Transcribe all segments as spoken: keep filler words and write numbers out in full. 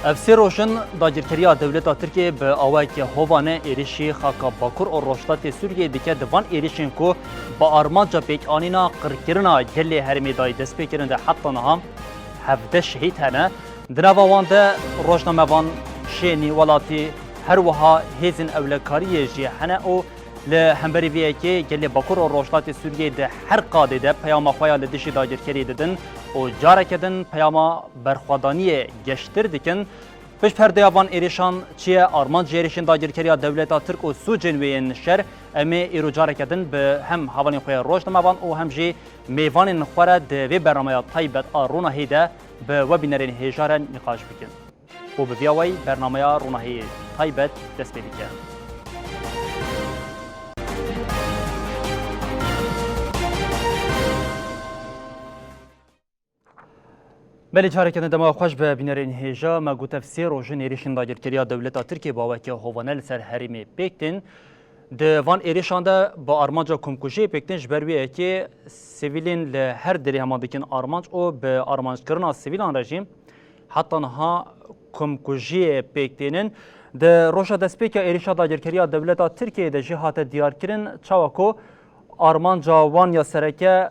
Ev sê roj in dagirkeriya dewleta Tirkiyê bi awayekî hovane êrişî xaka Bakur û Rojhilatê Sûriyeyê dike. Di van êrişên ku bi armanca pêkanîna qirkirina gelê herêmê dayî destpêkirin de heta niha hevdeh şehîd hene. Di nava wan de rojnamevan, şênî welatî, her wiha hêzên ewlekariyê jî hene û li hemberî vê yekê gelê Bakur û Rojhilatê Sûriyeyê di her qadê de peyama xwe ya li dijî dagirkeriyê didin û careke din peyama berxwedaniyê geştir dikin. Pişt perdeya van êrişan çi ye? Armanc ji êrişên dagirkeriya dewleta Tirk û sûcên wê yên şer, em ê îro careke din bi hem hevalên xwe ya rojnamevan û hem jî mêvanên xwe re di vê bernameya taybet a Ronahî de bi we bînerên hêja re nîqaş bikin. Û bi vî awayî bernameya Ronahî taybet dest pê dike. Belê, careke din dema xweş be bînerên hêja. Me got ev sê roj in êrişên dagirkeriya dewleta Tirkiyê bi awayekî hovane li ser herêmê pêk tên. Di van êrişan de bi armanca komkujiyê pêk tên, ji ber wê yekê sivîlên li her derê heman dikin armanc û bi armanckirina sivîlan re jî heta niha komkujiyê pêk tênin. Di roja destpêka êrişa dagirkeriya dewleta Tirkiyeyê de jî hate diyarkirin çawa ku armanca wan ya sereke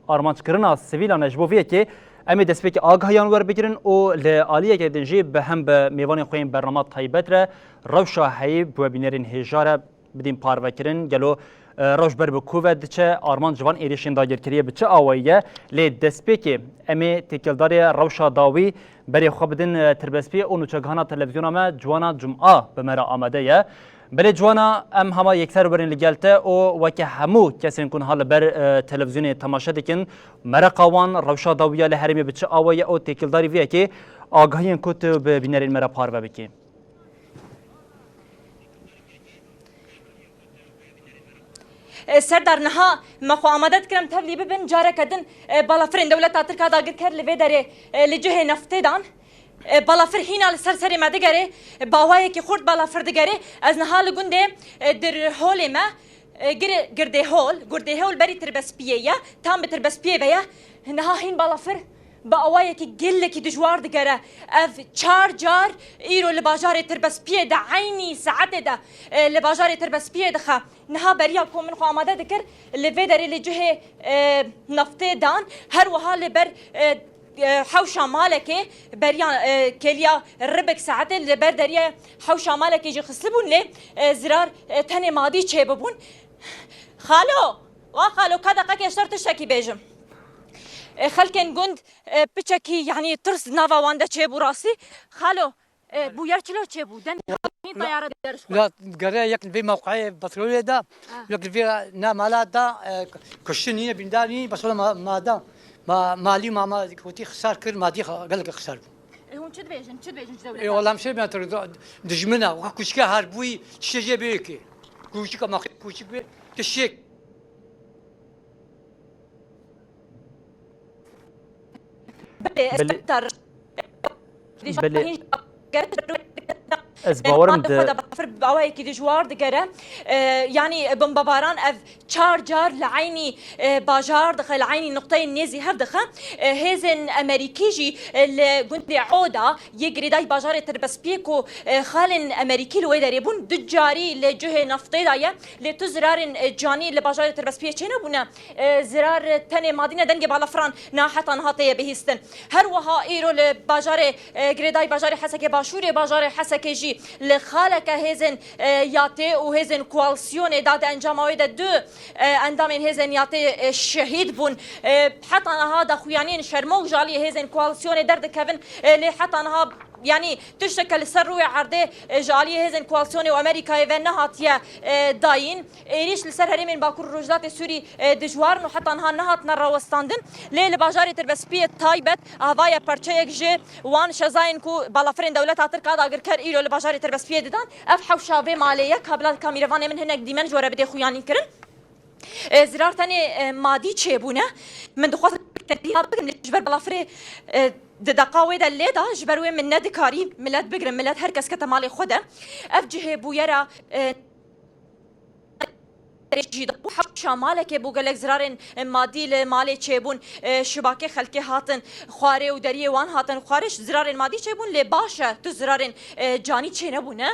armanckirina sivîlan e. Ji bo vê yekê em ê destpêkê agahiyan werbigirin û li aliyeke din jî bi hem bi mêvanên xwe yên bernama taybet re rewşa heyî bi we bînerên hêja re bidîn parvekirin. Gelo, e, rewş ber bi ku ve diçe? Armanc ji van êrişên dagirkeriyê bi çi awayî ye? Lê destpêkê em ê têkildarê rewşa dawî berê xwe bidin, e, Tirbespiyê û nûçegihana televîzyona me Ciwana Cuma bi me re amade ye. Belê Ciwana, em hema yekser werin li gel te û weke hemû kesên ku niha li ber, e, televîzyonê temaşe dikin, mereqa wan, rewşa dawiya li herêmê bi çi awayî ye û têkildarî vê yekê agahiyên ku tu bi bînerên me re parve bikî. E, Serdar, niha me xwe amade dikir em tevlî bibin, careke din, e, balafirên dewleta Tirk a dagirker li vê derê, e, li cihê neftê dan. E, balafir hîna li ser serê me digere, e, bi awayekî xurt balafir digere. Ez niha li gundê, e, Dirholê me, e, gir-, Girdêhol, Gurdêhol berî Tirbespiyê ye, tam bi Tirbespiyê ve ye. Niha hîn balafir bi awayekî gelekî dijwar digere. Ev çar car îro li bajarê Tirbespiyê de eynî saetê de, e, li bajarê Tirbespiyê dixe. Niha beriya ku min xwe amade dikir, li vê derê li cihê, e, naftê dan, her wiha li ber, e, e, hewşa malekê, beriya, e, kêliya ribik saetê li ber deriyê hewşa malekê jî xistibûn lê, e, zirar, e, tenê madî çêbibûn. Xalo, wa xalo, ka deqekê ji te re tiştekî bêjim. E, xelkên gund, e, piçekî, yanî tirs nava wan de çêbû rastî. Xalo, e, bûyer çilo çêbû? Demî tayare der ji xwe. Ya gere yek li vê mewqeyê petrolê de, yek li vê ne mala da, e, kuştin nîne, bîndar nîne, bes wala ma, ma da, ma, malî ma, ma kotî xisar kir, ma dî gelek xisar bû. E, hûn çi dibêjin? Çi dibêjin ji dewleta? E, wala em şê me dijmina, wek kuşka her bûyî, tiştê jê bê yekê. Kuşka ma kuşik bê, tiştê Belê, ez Belê. Belê. Ez bawerim di- Xwe de balafir bi awayekî dijwar digere. E, yanî bombebaran ev çar car li eynî, e, bajar dixe, li eynî nuqteyên nêzî hev dixe. E, hêzên Amerîkî jî, e, li gundê Oda yê girêdayî bajarê Tirbespiyê ku, e, xalên Amerîkî li wê derê bûn, du carî li cihê naftê de ye. Lê tu zirarên, e, canî li bajarê Tirbespiyê çênebûne. E, zirar tenê madî ne, dengê balafiran niha heta niha tê ye bihîstin. Her wiha îro li bajarê, e, girêdayî bajarê Hesekê Başûrê, bajarê Hesekê jî li xaleke hêzên, e, yatê û hêzên koalîsyonê da di encama wê de du, e, endamên hêzên yatê, e, şehîd bûn. E, heta niha daxuyaniyên şermok ji aliyê hêzên koalîsyonê derdikevin, e, lê heta niha Yanî tişteke li ser rûyê erdê, e, ji aliyê hêzên koalîsyonê û Amerîkayê ve nehatiye, e, dayîn. Êrîş li ser herêmên Bakur û Rojhilatê Sûrî, e, dijwar in û heta niha nehatine rawestandin. Lê li bajarê Tirbespiyê taybet, ava ye perçeyek ji wan şezayên ku balafirên dewleta Tirk a dagirker îro li bajarê Tirbespiyê didan. Ev hewşa vê malê ye. Ka bila ka mîrevanê min hinek dîmen ji we re bidê xuyanînkirin. E, zirar tenê, e, madî çêbûne. Min dixwest bikim lê ji ber balafirê, e, Di deqa wê de lê da ji ber wê min nedikarî milet bigirim, milet her kes kete malê xwe de. Ev cihê bûyera, e, jî de bû hewşa malekê bû, gelek zirarên madî li malê çêbûn, e, şibakê xelkê hatin xwarê û deriyê wan hatin xwarê, zirarên madî çêbûn, lê baş e tu zirarên, e, canî çênebûne.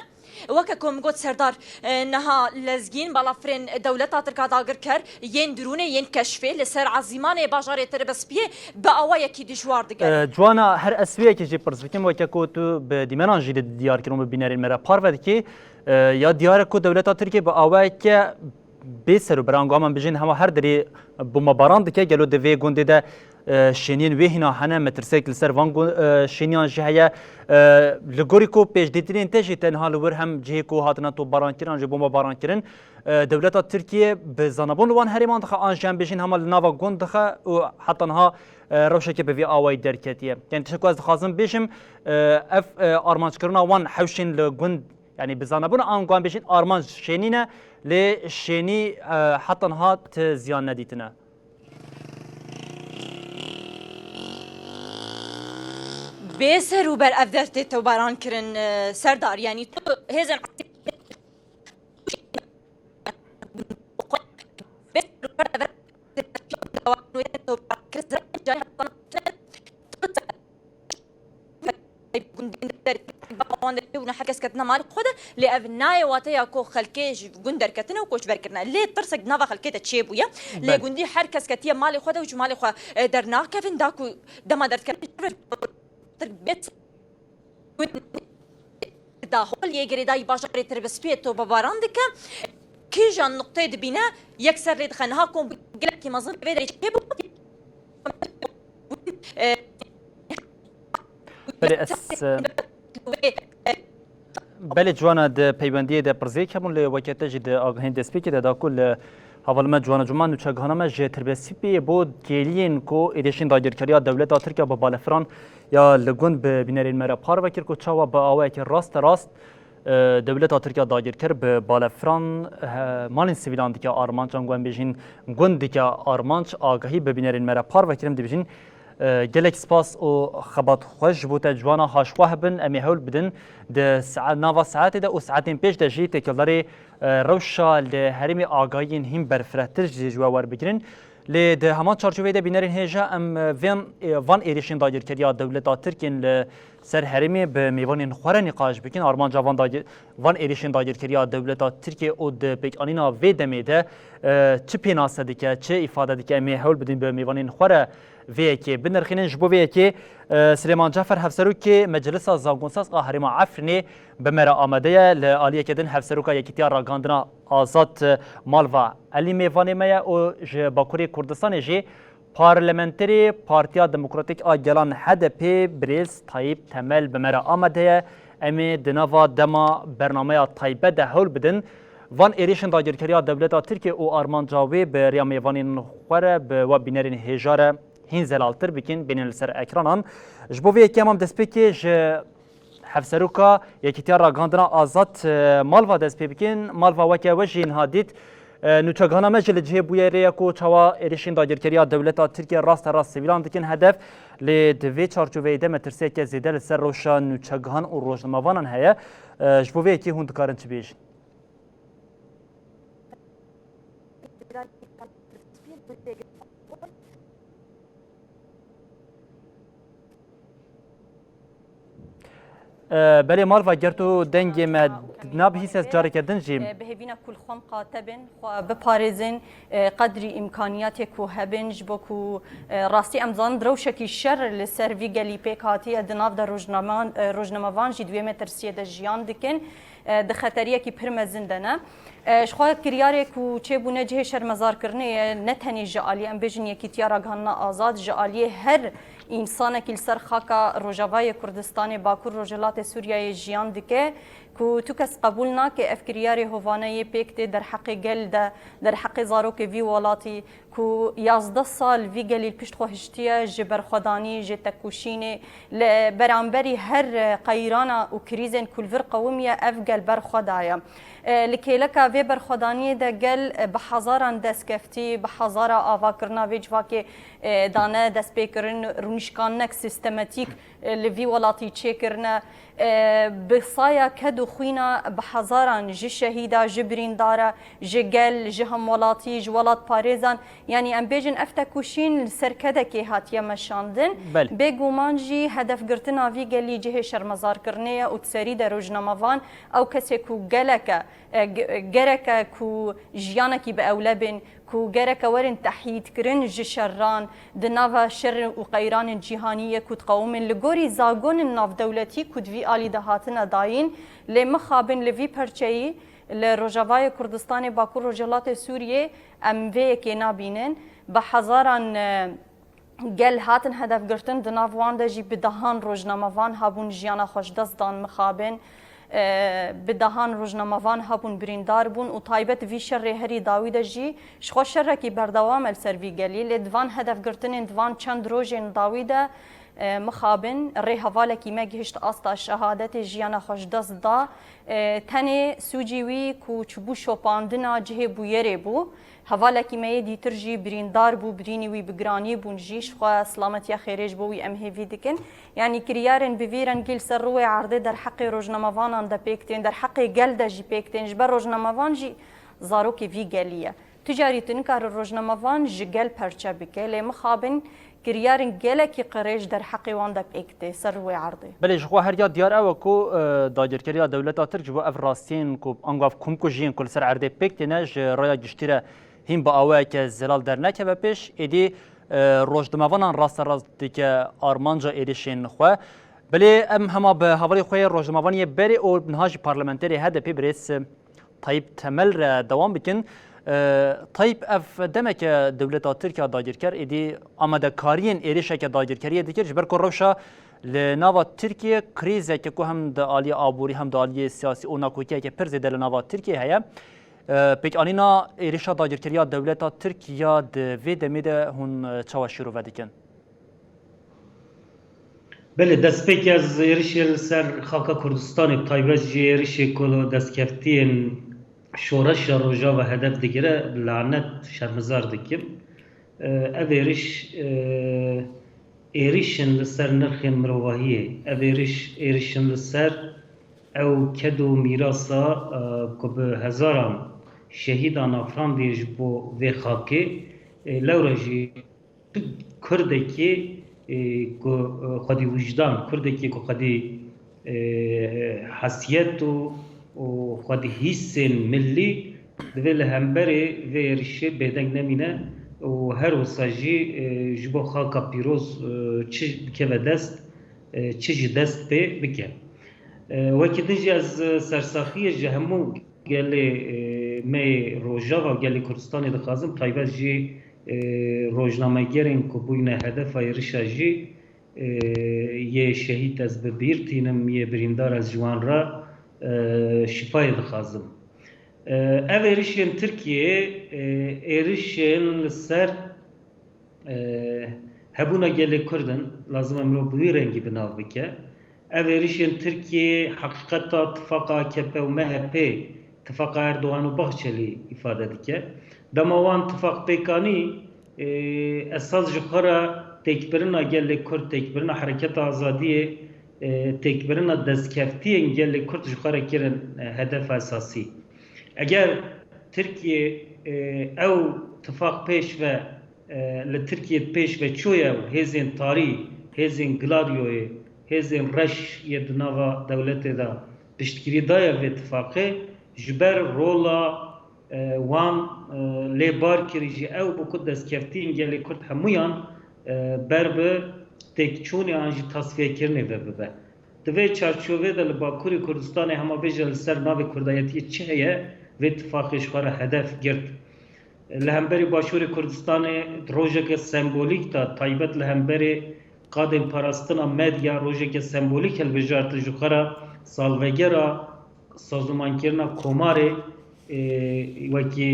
Weke ku min got Serdar, e, niha lezgîn, balafirên dewleta Tirk a dagirker yên dirûnê, yên keşfê li ser ezîmanê bajarê Tirbispiyê bi awayekî dijwar digerin. E, Ciwana, her ez vê yekê jî pirs bikim, weke ku tu bi dîmenan jî li diyar kirin û bi bînerên me re parve dikî, e, ya diyar e ku dewleta Tirkiyê bi awayeke bê ser û berango, em bijîn hema her derê bombebaran dike, gelo di vê gundê de, e, şêniyên wê hîna hene, metirsek li ser van gu-, e, şêniyan jî heye. E, li gorî ku pêşdîtinên te jî tenha li wir hem cihê ku hatine topbarankirin an jî bombebarankirin, e, dewleta Tirkiye bi zanabûn li wan herêman dixe an jî em bijîn hema li nava gund dixe û heta niha, e, rewşeke bi vî awayî derketiye. Yani tiştek ku ez dixwazim bêjim, e, ev, e, armanckirina wan hewşên li gund, yani bi zanebûna an guan bêjin armanc şênî ne, lê şênî, e, heta niha ti ziyan nedîtine. Bê ser û ber ev destê topbaran kirin, e, Serdar, yanî tu hêzên bê ser û ber ev destê topbaran kirin, gundên derketî, wan derketî bûne, her kes ketine malê xwe de, lê ev nayê wateya ku xelkê ji gund derketine û koçber kirine. Lê tirsek di nava xelkê de çêbûye. Lê Belê. gundî her kes ketiye malê xwe de û ji malê xwe, e, dernakevin, da ku dema derdikevin, Tirk bê gund da hol yê girêdayî bajarê Tirbispiyê tobebaran dike. Kîjan nuqteyê dibîne, yekser lê dixe. Niha kom gelekî mezin vê derê çêbû. E, Belê ez, e, belê Ciwana, di peywendiyê de pirsgirêk hebûn, lê weke te jî di agahên destpêkê de da ku li hevalê me Ciwana Cuma nûçegihana me ji Tirbespiyê bo kêliyên ku êrişên dagirkeriya dewleta Tirkiye bi balefiran ya li gund bi bînerên me re parve kir ku çawa bi awayekî rasterast, e, dewleta Tirkiye dagirker bi balefiran, e, malên sivîlan dike armanc, an ku em bêjin gund dike armanc, agahî bi bînerên me re parve kirin, dibêjin, e, gelek spas û xebat xweş ji bo te Ciwana, haşxwe hebin, em ê hewl bidin di saet, nava saetê de û saetên pêş de jî têkildarê, e, rewşa li herêmê agahiyên hîn berfirehtir jî ji we werbigirin. Lê di heman çarçoveyê de bînerên hêja em, e, vên, e, van êrişên dagirkeriya dewleta Tirkiyên li ser herêmê bi mêvanên xwe re nîqaş bikin. Armanca van dagir-, van êrişên dagirkeriya dewleta Tirkiyê û di pêkanîna vê demê de, e, çi pênase dike, çi îfade dike, em ê hewl bidin bi mêvanên xwe re vê yekê binirxînin. Ji bo vê yekê, e, Silêman Cafer, Hevserokê Meclisa Zagonsaz a Herêma Efrînê bi me re amade ye. Li aliyeke din Hevseroka Yekîtiya Ragihandina Azad, e, Malva Elî mêvanê me ye û ji Bakurê Kurdistanê jî parlamenterê Partiya Demokratîk a Gelan H D P birêz Tayyip Temel bi me re amade ye. Em ê di nava dema bernameya taybet de hewl bidin van êrişên dagirkeriya dewleta Tirkiye û armanca wê bi rêya mêvanên xwe re bi we bînerên hêja re hîn zelaltir bikin, bênin li ser ekranan. Ji bo vê yekê em destpêkê ji Hevseroka Yekîtiya Ragihandina Azad, e, Malva dest pê bikin. Malva, weke we jî niha dît, e, nûçegihana me jî li cihê bûyerê ye ku çawa êrişên dagirkeriya dewleta Tirkiye raste rast sivîlan dikin hedef. Lê di vê çarçoveyê de metirsiyeke zêde li ser rewşa nûçegihan û rojnamevanan heye. E, ji bo vê yekê hûn dikarin çi bêjin? E, belê Malva, ger tu dengê me nabihîse, ez careke din jî. E, bi hêvîna ku li xwe miqate bin, xwe biparêzin, e, qedrî îmkaniyatê ku hebin, ji bo ku, e, rastî em zanin di rewşekî şer li ser vî gelî pêk hatiye, di nav de rojnamevan, e, rojnamevan jî di wê metirsiyê de jiyan dikin. E, di xeteriyekî pir mezin de ne. E, ji xwe kiryarê ku çêbûne cihê şermezarkirinê ye, ne tenê ji aliyê, em bêjin, Yekîtiya Ragihandina Azad, ji aliyê her însanekî li ser xaka Rojavayê Kurdistanê, Bakur Rojhilatê Sûriyeyê jiyan dike, Ku tu kes qebûl nake ev kiryarê hovane yê pêk tê derheqê gel de, derheqê zarokê vî welatî, ku yazdeh sal vî gelî li pişt xwe hiştiye, ji berxwedanî, ji tekoşînê, li beramberî her qeyrana û krîzên ku li vir qewimiye, ev gel ber xwe daye. E, li kêleka vê berxwedaniyê de gel, e, bi hezaran destkeftî, bi hezara avakirina vê civakê, e, dane destpêkirin, rûnişkanek sistematîk, e, li vî welatî çêkirine. E, bi saya ked û xwîna bi hezaran ji şehîda, ji birîndara, ji gel, ji hemwelatî, ji welatparêzan, yanî em bêjin ev tekoşîn li ser kedekê hatiye meşandin. Belê. Bêguman jî hedefgirtina vî gelî cihê şermezarkirinê ye û di serî de rojnamevan ew kesê ku geleke, e, ge-, gereke ku jiyanekî bi ewle bên, ku gereke werin tehyîdkirin ji şerran, di nava şer û qeyranên cîhanî yê ku diqewimin, li gorî zagonên navdewletî ku di vî alî de hatine dayîn, lê mixabin li vî perçeyî, li Rojavayê Kurdistanê, Bakur Rojhilatê Sûriyê, em vê yekê nabînin. Bi hezaran, e, gel hatin hedefgirtin, di nav wan de jî bi dehan rojnamevan hebûn jiyana xwe ji dest dan, mixabin. E, bi dehan rojnamevan hebûn birîndar bûn û taybet vî şerê herî dawî de jî ji xwe şerekî berdewam e li ser vî gelî. Lê di van hedefgirtinên, di van çend rojên dawî de, e, mixabin, rêhevalekî me gihişt asta şehadetê, jiyana xwe ji dest da. E, tenê sûcî wî ku çûbû şopandina cihê bûyerê bû. Hevalekî me yê dîtir jî birîndar bû, birînî wî bi giranî bûn jî. Ji xwe silametiya xêrê ji bo wî em hêvî dikin. Yanî kiryarên bi vî rengî li ser rûyê erdê derheqê rojnamevanan de pêk tên, derheqê gel de jî pêk tên. Ji ber rojnamevan jî zarokê vî gelî ye. Tu carî tu nikare rojnamevan ji gel perçe bike, lê mixabin kiryarên gelekî qirêj derheqê wan de pêk tê ser rûyê erdê. Belê, ji xwe her ya diyar ew e ku, e, dagirkeriya dewleta Tirk ji bo ev rastiyên ku ango ev komkujiyên ku li ser erdê pêk têne ji raya giştî re hîn bi awayeke zelal dernekeve pêş, êdî, e, rojnamevanan rasterast dike armanca êrişên xwe. Belê, em hema bi hevalê xwe yê rojnamevaniyê berê û niha jî parlamenterê H D P birêz Tayyip Temel re dewam bikin. E, Tayyip, ev demeke dewleta Tirk ya dagirker êdî amadekariyên êrişeke dagirkeriyê dikir, ji ber ku rewşa li nava Tirkiyê krîzeke ku hem di aliyê aborî hem di aliyê siyasî û nakokiyeke pir zêde li nava Tirkiyê heye. E, pêkanîna êrişa dagirkeriya dewleta Tirk ya di vê demê de hûn, e, çawa şîrove dikin? Belê, destpêk ez êrişê li ser xaka Kurdistanê, bi taybet jî êrişê ku destkeftiyên şoreşa Rojava hedef digire, lanet şermizar dikim. E, ev êriş, e, êrişin li ser nirxên mirovahiyê, ev êriş, êrişin li ser ew ked û mîrasa, e, ku bi hezaran şehîdan afirandiye ji bo vê xakê, e, lewra jî tu Kurdekî, e, ku, e, xwedî wijdan, Kurdekî ku xwedî, e, hesiyet û, û xwedî hîsên millî divê li hemberê vê êrişê bêdeng nemîne û her wisa jî, e, ji bo xaka pîroz, e, çi bikeve dest, e, çi ji dest pê bike. E, wekî din jî ez, e, sersaxiyê ji hemû gelê, e, me yê Rojava û gelê Kurdistanê dixwazim, taybet jî, e, rojnamegerên ku bûyne hedefa êrişa jî, e, yê şehîd ez bi bîr tînim, yê birîndar ez ji wan re, e, şîfayê dixwazim. E, ev êrişên Tirkiyeyê, e, êrişên li ser, e, hebûna gelê Kurd in, lazim e mirov bi wî rengî bi nav bike. Ev êrişên Tirkiyeyê heqîqeta tifaqa A K P û M H P, tifaqa Erdogan û Bahçelî îfade dike. Dema wan tifaq pêk anî, e, esas ji xwe re têkbirina gelê Kurd, têkbirina hereketa azadiyê, e, têkbirina destkeftiyên gelê Kurd ji xwe re kirin, e, hedefa esasî. Eger Tirkiye, e, ew tifaq pêş ve, e, li Tirkiye pêş ve çûye û hêzên tarî, hêzên Gladioyê, hêzên reş yê di nava dewletê de piştgirî daye vê tifaqê, ji ber rola, e, wan, e, lê bar kirî jî ew bû ku destkeftiyên gelê Kurd hemûyan, e, ber bi têkçûnê an jî tasfiyekirinê ve bibe. Di vê çarçovê de li Bakurê Kurdistanê hema bêje li ser navê Kurdayetiyê çi heye, vê tifaqê ji xwe re hedef girt. Li hemberî Başûrê Kurdistanê di rojeke sembolîk de, taybet li hemberî qadên parastina medya rojeke sembolîk hilbijartin, ji xwe re salvegera sazomankirina komarê, e, wekî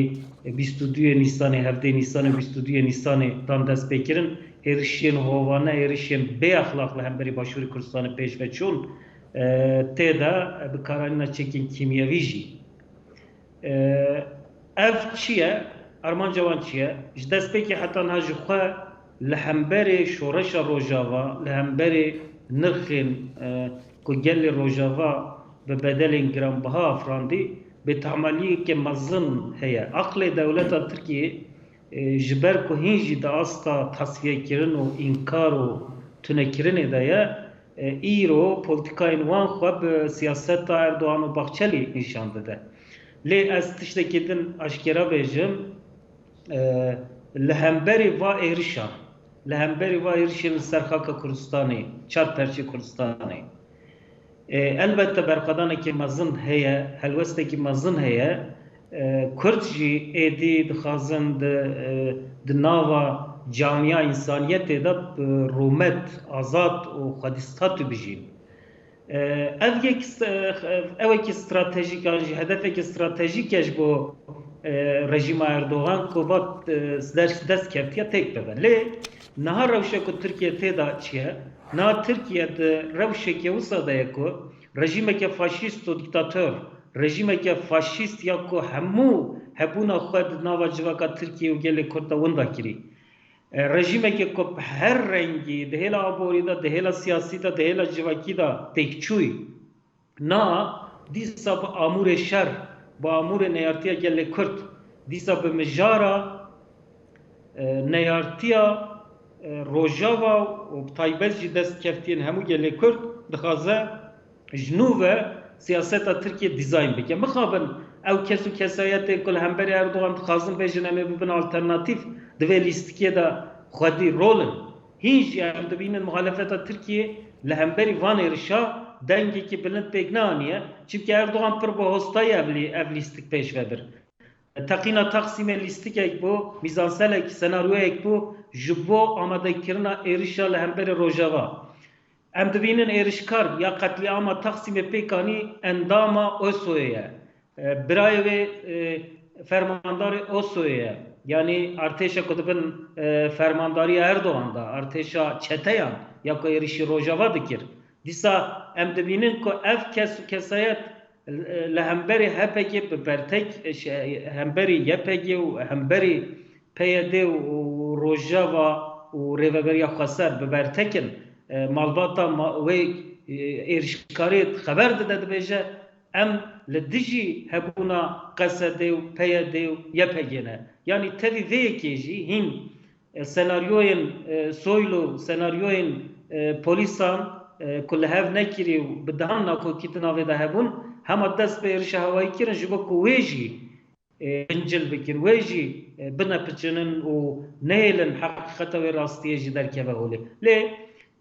bîst û duyê Nîsanê, hevdê Nîsanê, bîst û duyê Nîsanê dan destpêkirin, êrişiyên hovane, êrişiyên bêexlaq li hemberî Başûrê Kurdistanê pêş ve çûn, e, tê de bikaranîna çekên kîmyewî jî. E, ev çi ye? Armanca wan çi ye? Ji destpêkê heta niha ji xwe li hemberê şoreşa Rojava, li hemberê nirxên, e, ku gelê Rojava bi bedelên giranbiha afirandî, bêtemaliyeke mezin heye. Aqlê dewleta Tirkiyê, e, ji ber ku hîn jî di asta tasfiyekirin û înkar û tunekirinê de ye, e, îro polîtîkayên wan xwe bi siyaseta Erdogan û Bahçelî nîşan dide. Lê ez tiştekî din aşkera bêjim, e, li hemberî va êrişa, li hemberî va êrişên li ser xaka Kurdistanê, çar perçê Kurdistanê, e, elbette berxwedanekî mezin heye, helwestekî mezin heye. E, Kurd jî êdî dixwazin di, e, di nava camiya însaniyetê de bi rûmet, azad û xwedî statû bijîn. E, ev yek st-, e, ew yekî stratejîk an jî hedefekî stratejîk e ji bo, e, rejîma Erdogan ku va, e, ders, dest keftiye têk bibe. Lê niha rewşe ku Tirkiye tê de çi ye? Niha Tirkiye di rewşeke wisa de ye ku rejîmeke faşîst û dîktator, rejîmeke faşîst ya ku hemû hebûna xwe di nava civaka Tirkiye û gelê Kurd de winda kirî. E, rejîmeke ku bi her rengî, di hêla aborî de, di hêla siyasî de, di hêla civakî de têkçûyî. Na, dîsa bi amûrê şer, bi amûrê neyartiya gelê Kurd, dîsa bi mijara, e, neyartiya, e, Rojava û bi taybet jî destkeftiyên hemû gelê Kurd dixwaze ji nû ve siyaseta Tirkiyê dîzayn bike. Mixabin ew kes û kesayetên ku li hemberî Erdogan dixwazin bêjin em ê bibin alternatîf di vê lîstikê de xwedî rol in. Hîn jî em dibînin muhalefeta Tirkiyê li hemberî van êrişa dengekî bilind pêk neaniye. Çimkî Erdogan pir bi hostayî ev lî-, ev lîstik pêş ve bir. Teqîna Taksimê lîstikek bû, mîzanselek, senaryoyek bû ji bo amadekirina êrişa li hemberî Rojava. Em dibînin êrişkar ya qetlîama Taksimê pêk anî endama OSO'yê ye. E, birayê wê, e, fermandarê OSO'yê ye. Yanî artêşa ku dibin, e, fermandariya Erdogan de, artêşa çeteyan ya ku êrişî Rojava dikir. Dîsa em dibînin ku ev kes û kesayet li hemberî H P G bi bertek, hemberî Y P G û hemberî P Y D û Rojava û Rêveberiya Xweser bi bertek in. E, malbata ma-, wê, e, êrişkarê xeber dide, dibêje, em li dijî hebûna Q S D û P Y D û Y P G ne. Yanî tevî vê yekê jî hîn e, senaryoyên, e, Soylu, senaryoyên, e, polîsan, e, ku li hev nekirî û bi dehan nakokî di navê de hebûn, hema dest bi êrişa hewayî kirin ji bo ku wê jî, e, bincil bikin, wê jî, e, binepiçinin û nehêlin heqîqeta wê rastiyê jî derkeve holê. Lê,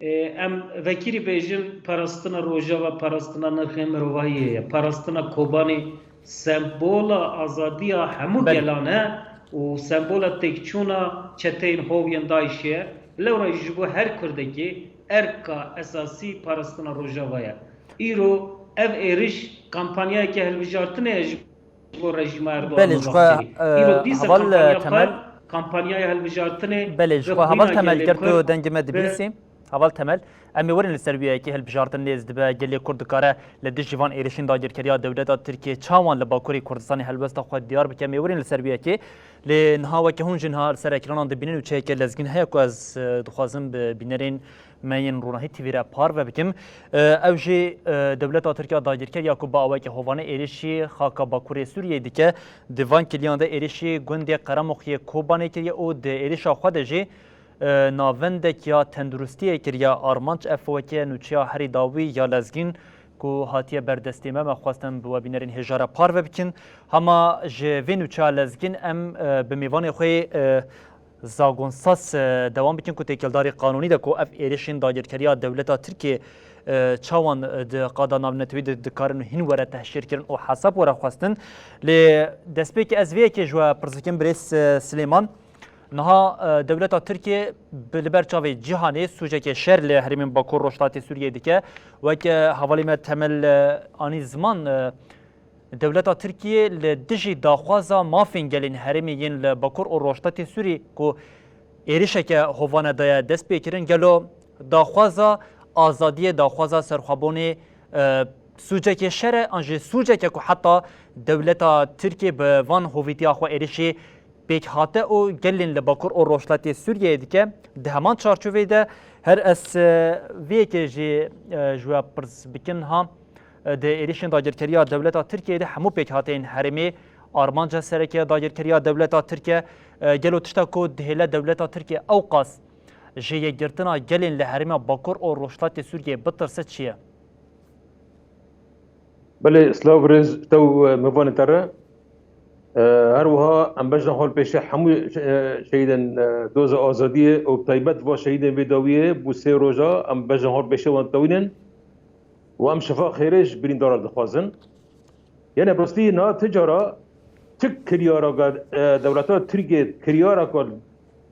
e, em vekirî bêjin, parastina Rojava, parastina nirxên mirovahiyê ye, parastina Kobanê sembola azadiya hemû Belê. gelan e û sembola têkçûna çeteyên hov yên DAIŞê ye. Lewra ji bo her Kurdekî erka esasî parastina Rojava ye. Îro ev êriş kampanyayeke hilbijartinê ye ji bo rejîma Erdogan Belê, û ji xwe, Başûrê. e, Îro dîsa heval, e, kampanya Temel. xwe, kampanyaya hilbijartinê Belê, ji bi xwe heval xwîna Temel, gelê ger tu Kurd dengê me bi dibîsî. Heval Temel, em ê werin li ser wê yekê hilbijartin nêz dibe, gelê Kurd dikare li dijî van êrişên dagirkeriya dewleta Tirkiyê çawan li Bakurê Kurdistanê helwesta xwe diyar bike, em ê werin li ser wê yekê. Lê niha weke hûn jî niha li ser ekranan dibînin û çeyeke lezgîn heye ku ez, e, dixwazim bi bînerên me yên Ronahî T V re parve bikim. E, ew jî, e, dewleta Tirkiya dagirker ya ku bi aweke hovane êrişî xaka Bakurê Sûriyeyê dike, di van kiliyan de êrişî gundê Qeremoxiyê Kobanê kiriye û di êrişa xwe de jî e, navendek ya tenduristiyê kiriye armanc. Ev weke nûçeya herî dawî ya lezgîn ku hatiye ber destê me, me xwestin bi we bînerên hêja re parve bikin. Hema ji vê nûçeya lezgîn em, e, bi mêvanê xwe yê, e, Zagon Sas, e, dewam bikin ku têkildarî qanûnî de ku ev êrişên dagirkeriya dewleta Tirkiyê, e, çawan, e, di qada navnetewî de dikarin hîn were tehşîrkirin û hesab were xwestin. Lê destpêkê ez vê yekê ji we pirs dikim birêz, e, Silêman. Niha, e, dewleta Tirkiyê bi, li ber çavê cîhanê sûceke şer li herêmên Bakur Rojhilatê Sûriyeyê dike. Weke hevalê me Temel, e, anî ziman, e, Dewleta Tirkiyê li dijî daxwaza mafên gelên herêmê yên li Bakur û Rojhilatê Sûriyê ku êrişeke hovane daye destpêkirin, gelo daxwaza azadiyê, daxwaza serxwebûnê, e, sûcekê şer e, an jî sûceke ku heta dewleta Tirkiyê bi van hovîtiya xwe êrişê pêk hate û gelên li Bakur û Rojhilatê Sûriyeyê dike. Di heman çarçoveyê de her ez, e, vê yekê jî, e, ji we pirs bikin ha. E, di êrişên dagirkeriya dewleta Tirkiyeyê de hemû pêkhateyên herêmê armanca sereke ya dagirkeriya dewleta Tirk e. E, gelo tişta ku dihêle dewleta Tirkiye ewqas ji yekgirtina gelên li herêma Bakur û Rojhilatê Sûriyeyê bitirse çi ye? Belê, silav birêz, te û, e, mêvanê te re. E, her wiha em bejna xwe li pêşê hemû, e, şehîdên, e, doza azadiyê û bi taybet va şehîdên vê dawiyê bû sê roja em bejna xwe li pêşê wan tewînin û em şifa xêrê ji birîndara dixwazin. Yanî bi rastî niha ti cara ti kiryaraka, e, dewleta Tirkiyê kiryaraka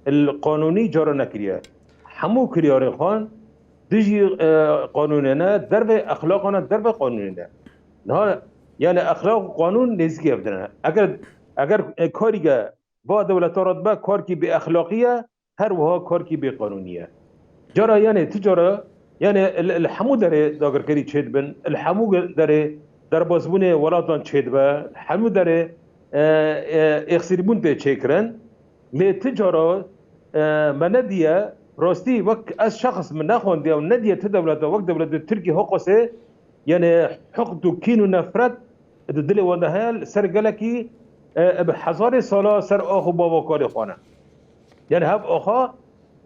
li qanûnî cara nekiriye. Hemû kiryarên xwe dijî, e, qanûnê ne, dervê exlaqan e, dervê qanûnê ne. Niha, yani exlaq û qanûn nêzîkî hev de ne. Eger, eger, e, karîke va dewleta re dibe karkî bêexlaqî ye, her wiha karkî bêqanûnî ye. Cara, yani ti cara, yani li, li hemû derê dagirkerî çêdibin, li hemû derê derbasbûnê welatan çêdibe, li hemû derê, e, e, êxsîrbûn tê çêkirin. Lê ti cara, e, me nediye, rastî wek ez şexs min nexwendiye û nediye ti dewleta wek dewletê Tirkî hoqasê, yani hiqd û kîn û nefret di dilê wan de heye, li ser gelekî, e, bi hezarê sala ser ax û bava kalê xwe ne. Yani hev axa,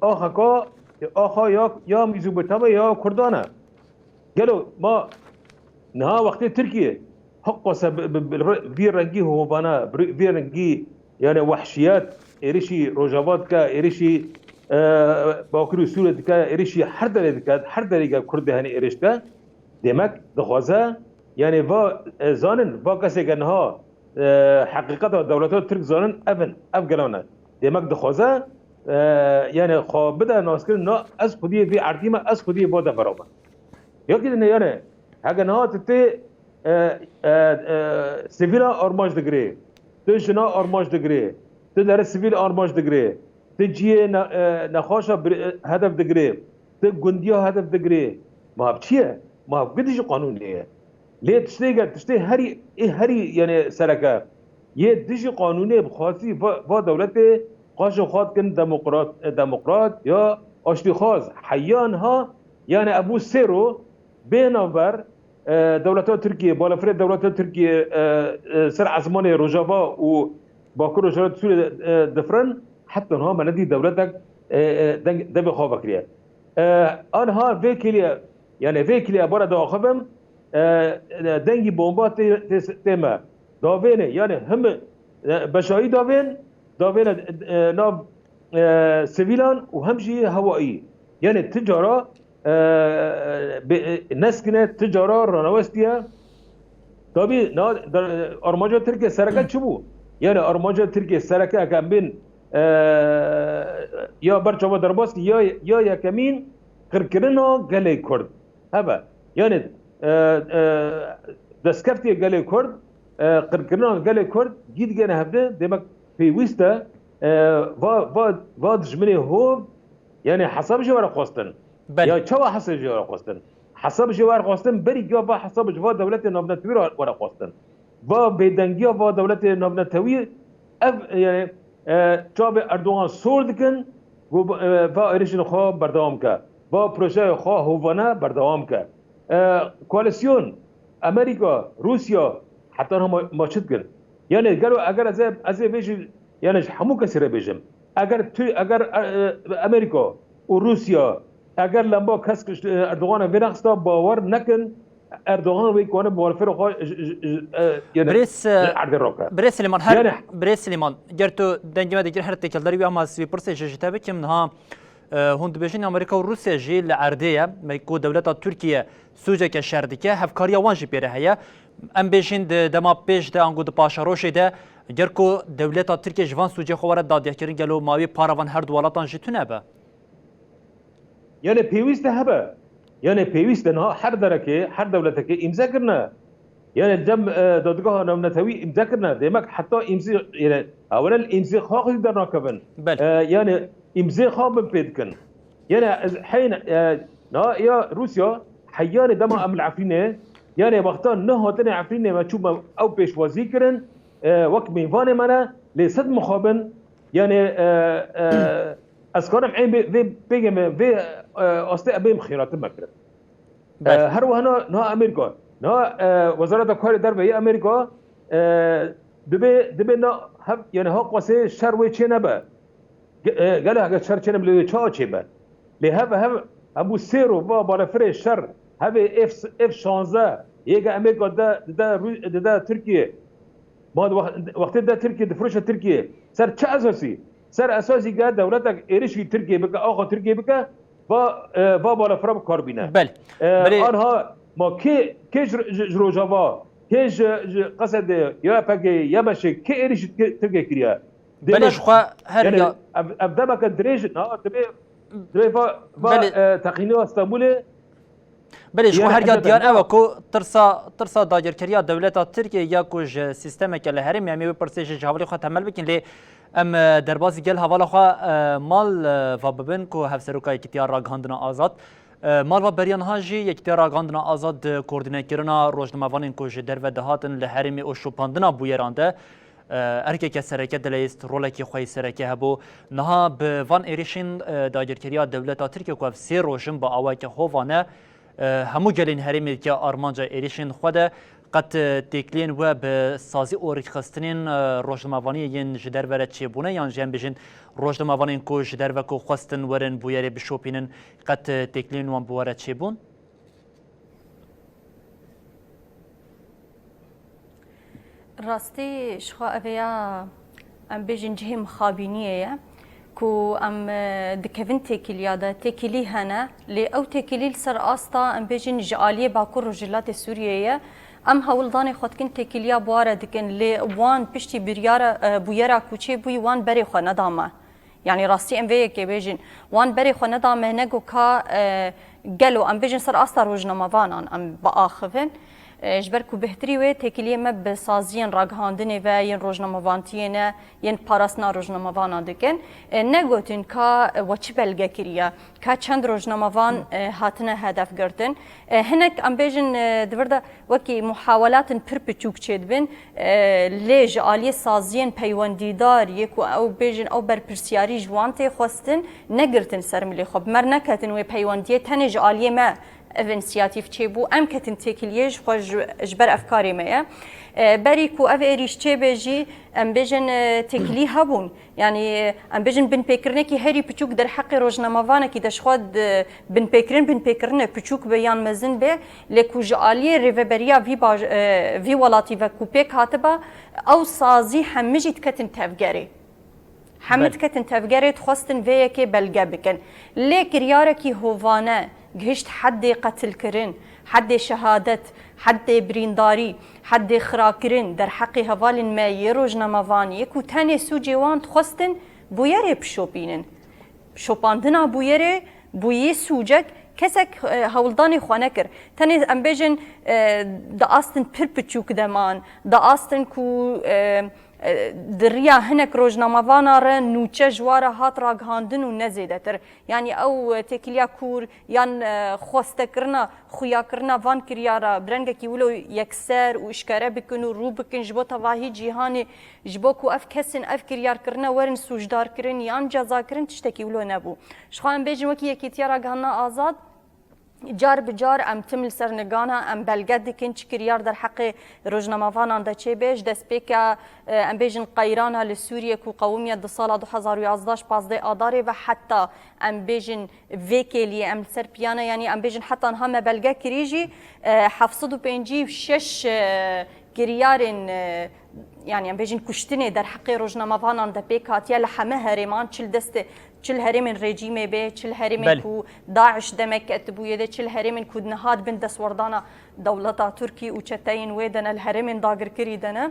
axeka, axa ya, ya Mîzûbetame ya Kurdan e. Gelo ma niha wextê Tirkiye hiqasa bi, bi, bi vî rengî hovana, bi vî rengî, yani wehşiyet, êrişî Rojava dike, êrişî, e, Bakurê Sûriyê dike, êrişî her derê dike, her derê ke Kurd dihêne êrişte, demek dixwaze, yani va, e, zanin, va kesê ke niha, e, heqîqeta dewleta Tirk zanin, ev in, ev gelan e. Demek dixwaze, e, yani xwe bide naskirin, na ez xwediyê vî erdî me, ez xwediyê va devera me. Ya ki ne, yani, heke niha tu tê, e, e, e, sivîla armanc digirê, tu jina armanc digirê, tu derê sivîl armanc digirê, tu cihê ne-, e, nexweşa bir-, e, hedef digirê, tu gundiya hedef digirê. Ma ev çi ye? Ma ev gidî ji qanûnê ye. Lê tiştê ge, tiştê herî, ê herî, yani sereke, yê dijî qanûnê bi xwastî va, va dewletê qaşê xwe dikin demokrat, e, demokrat ya aştîxwaz. Heya niha, yani ev bû sêro bê navber, e, dewleta Tirkiye, balafirê dewleta Tirkiye, e, e, ser esmanê Rojava û Bakur Rojava Sûriyê, e, difirin, heta niha me nedî dewletek, e, e, deng, devê xwe vekiriye. E, aniha vê kiliye, yani vê kiliye bara diaxivim, e, e, dengî bomba tê, tê, tê me. Davêne, yani him, e, beşayî davên, davêne, e, nav, e, sivîlan û hem jî hewayî. Yani ti cara, e, be-, e, neskine ti cara ranewestiye. Tabî, na, da, armanca Tirkiye sereke çi bû? Yani armanca Tirkiye sereke heke em bên, e, ya berçava derbas ya, ya yekemîn qirkirina gelê Kurd. Hebe. Yani, e, e, destkeftiyê gelê Kurd, e, qirkirina gelê Kurd gî digene hevde, demek pêwîst e, e, va, va, va dijminê hov, yani hesab jê were xwestin. Belê. Ya çawa hesab jê were xwestin? Hesab jê were xwestin, berî ya va hesab ji va dewletê navnetewî re were xwestin. Va bêdengiya va dewletê navnetewî, ev, yani, e, çavê Erdogan sor dikin, ku, e, va êrişên xwe berdewam ke. Va projeya xwe hovane berdewam ke. E, koalîsyon, Amerîka, Rûsya, heta niha ma, ma çi dikin? Yani, gelo eger ez ê, ez ê vê jî, yani, ji hemû kesî re bêjim. Eger tu, eger, e, e, Amerîka û Rûsya, eger lemba kesk ji, e, Erdogan e vê nexista, bawer nekin, Erdogan wê kone bi welfêra xwe ji, ji, ji, e, yani, Birêz, e, ji erdê rake. Birêz Silêman, her, Yani Birêz Silêman, ger tu dengê me digir, her têkeldarî wî, ama ez vê pirsê jî ji te bikim. Niha, e, hûn dibêjin Amerîka û Rûsya jî li erdê ye. Me ku dewleta Tirkiye sûceke şer dike, hevkariya wan jî pê re heye. Em bêjin di dema pêş de, ango di paşerojê de, ger ku dewleta Tirkiye ji van sûcê xwe were dadgehkirin, gelo ma wê para van her du welatan jî tune be? Yani pêwîst e hebe. Yani pêwîst e niha her derekê, her dewletekê îmze kirine. Yani cem e, dadgeha navnetewî îmze kirine. Demek heta îmzê, yani, ewil îmzê xwe xwe dernakevin. Belê. E, yani îmzê xwe bin pê dikin. Yani ez heyne, e, na ya Rûsya, heyanê dema em li Efrînê, yani wexta nehatine Efrînê me çû me ew pêşwazî kirin, e, wek mêvanê me ne, lê sed mixabin, yani, e, e, ez karim ê vê, vê pêgê me, vê, e, astê em bêm xêratir me kirin. E, Belê. Her wiha na, na Amerîka, na, e, Wezareta Karê Derve yê Amerîka, e, dibê, dibê na hev, yani ha qasê şer wê çê nebe. Ge-, e, gelo heke şer çêne bilê wê çawa çêbe. Lê hev, hev, hemû sêr û va balefirê şer, hevê F, F şanzeh, yê ke Amerîka de, dide Rû-, dide Tirkiye. Ma di wex-, wextê de Tirkiye, difiroşe Tirkiye. Ser çi esasî? Ser esasî ke dewletek êrişî Tirkiye bike, axa Tirkiye bike, va, e, va balefira bi kar bîne. Belê. E, Belê. Anha ma kê, kê ji, ji, ji Rojava, kê ji, ji Qesedê, ya P K K, ya beşê, kê êrişî Tirkiye kiriye? Belê, ji xwe her yani ya ev, ev demeke dirêj, na, divê, divê va, va, Belê. E, teqîniya Stenbolê. Belê, ji xwe her ya diyar ew e ku tirsa, tirsa dagirkeriya dewleta Tirkiye ya ku ji sîstemeke li herêmê em ê wê pirsê jî ji hevalê xwe temel bikin, lê em, e, derbasî gel hevala xwe, e, mal, e, va bibin ku Hevseroka Yekîtiya Ragihandina Azad, e, mal va beriya niha jî Yekîtiya Ragihandina Azad di koordînekirina rojnamevanên ku ji derve dihatin li herêmê û şopandina bûyeran de, e, erkeke sereke dileyist, rolekî xwe yî sereke hebû. Niha bi van êrişên, e, dagirkeriya dewleta Tirkiye ku ev sê roj in bi awayeke hovane, e, hemû gelên herêmê dike armanca êrişên xwe de, qet, e, têkiliyên we bi sazî û rêkxistinên, e, rojnamevaniyê yên ji derve re çêbûne, yan jî em bêjin rojnamevanên ku ji derve ku xwestin werin bûyerê bişopînin, qet, e, têkiliyên wan bi we re çêbûn? Rastî, ji xwe ev ya, em bêjin, cihê mixabîniyê ye ku em, e, dikevin têkiliya de, têkilî hene, lê ew têkilî li ser asta, em bêjin, ji aliyê Bakur Rojhilatê Sûriyê ye. Em hewldanê xwe dikin, têkiliya bi wa re dikin, lê wan piştî biryara, e, bûyera ku çêbûyî, wan berê xwe neda me. Yanî rastî em vê yekê bêjin. Wan berê xwe neda me, ne ku ka, e, gelo em bêjin ser asta rojnamevanan em biaxivin. E, ji ber ku bihtirî wê têkiliyê me bi saziyên ragihandinê ve yên rojnamevantiyê ne, yên parastina rojnamevanan dikin. E, negotin ka, e, we çi belge kiriye, ka çend rojnamevan, e, hatine hedef girtin. E, hinek em bêjin, e, di vir de wekî muhawelatin pir piçûk çêdibin, e, lê ji aliyê saziyên peywendîdar yê ku ew bêjin ew berpirsiyarî ji wan tê xwestin, negirtin ser milê xwe. Bi me re neketin wê peywendiyê, tenê ji aliyê me ev însiyatîf çêbû. Em ketin têkiliyê ji xwe ji, ji ber ev karê me ye. E, berî ku ev êrîş çêbe jî, em bêjin, e, têkilî hebûn. Yanî, em bêjin binpêkirinekî herî piçûk derheqê rojnamevanekî de ji xwe di, binpêkirin, binpêkirin e, piçûk be yan mezin be, lê ku ji aliyê rêveberiya vî baj-, e, vî welatî ve ku pêk hatiba, ew sazî hemî jî diketin tevgerê. Hemî Belê. diketin tevgerê, dixwestin vê yekê belge bikin. Lê kiryarekî hovane gihişt heddê qetilkirin, heddê şehadet, heddê birîndarî, heddê xirakirin derheqê hevalên me yê rojnamevan yê ku tenê sûcê wan dixwestin bûyerê bişopînin. Şopandina bûyerê bûyî sûcek kesek, e, hewldanê xwe nekir. Tenê em bêjin, e, di astin pir piçûk de man, di astin ku, e, e, di riya hinek rojnamevana re nûçe ji wa re hat ragihandin û ne zêdetir. Yanî ew, e, têkiliya kûr yan, e, xwestekirina, xuyakirina van kiryara bi rengekî wilo yekser û işkere bikin û rû bikin ji bo tevahî cîhanê, ji bo ku ev kesên ev kiryar kirine werin sûcdar kirin yan ceza kirin, tiştekî wilo nebû. Ji xwe em bêjin wekî Yekîtiya Ragihandina Azad, car bi car em tim li ser nigana, em belge dikin çi kiryar derheqê rojnamevanan de çêbe. Ji destpêka, e, em bêjin qeyrana li Sûriyê ku qewimiye di sala du hezar û yazdeh ji pazdeh Adarê ve heta em bêjin vê kêliyê em li ser piyane, yanî em bêjin heta niha me belge kirî jî, e, heft sed û pêncî û şeş, e, kiryarên, e, yanî em bêjin kuştinê derheqê rojnamevanan de pêk hatiye li heme herêman, çi li destê, çi li herêmên rejîmê bê, çi li herêmên Belê. ku DAIŞ demek ketibûye de, çi li herêmên ku niha di bin destwerdana dewleta Tirkî û çeteyên wê de ne, li herêmên dagirkirî de ne.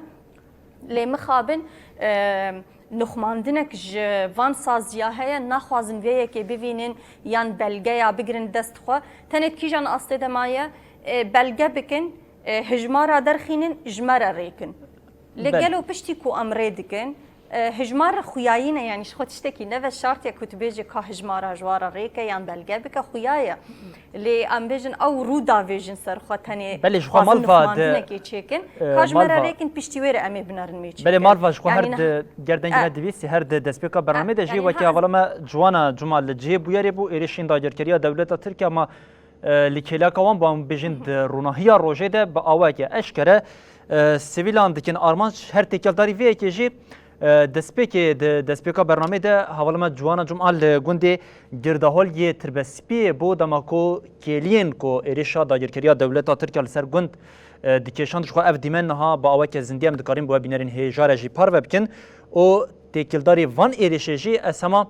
Lê mixabin, e, nuxmandinek ji van saziya heye, naxwazin vê yekê bivînin yan belgeya bigirin dest xwe. Tenê di kîjan astê de maye, e, belge bikin, E, hijmara derxînin, ji me re rêkin. Lê Belê. Gelo piştî ku em rê dikin, e, hijmar re xuyayî ne, yanî ji xwe tiştekî ne ve şart ye ku tu bêjî ka hijmara ji wa re rêke yan belge bike, xuya ye. Lê em bêjin ew rûdavêjin ser xwe tenê Belê, ji xwe xwazin malva di, xwendinekê çêkin. E, Ka ji me re malva rêkin, piştî wê re em ê binerin mêçê Belê, bikin. Malva ji xwe her Yanî di gerdengê E. me divîsî, her di destpêka bernamê de E, jî yanî wekî ha ez hevala me Ciwana Cuma li cihê bûyerê bû, êrişên dagirkeriya dewleta Tirkiye ma, e, li kêleka wan, ba em bêjin di ronahiya rojê de bi awayeke eşkere, e, sivîlan dikin armanc. Her têkeldarî vê yekê jî, e, destpêkê, di destpêka bernamê de hevala me Ciwana Cuma li gundê Girdahol yê Tirbespiyê bû, dema ku kêliyên ku êrişa dagirkeriya dewleta Tirkiye li ser gund, e, dikêşand, ji xwe ev dîmen niha bi aweke zindî em dikarin bi we bînerên hêja re jî parve bikin û têkildarî van êrişê jî ez hema,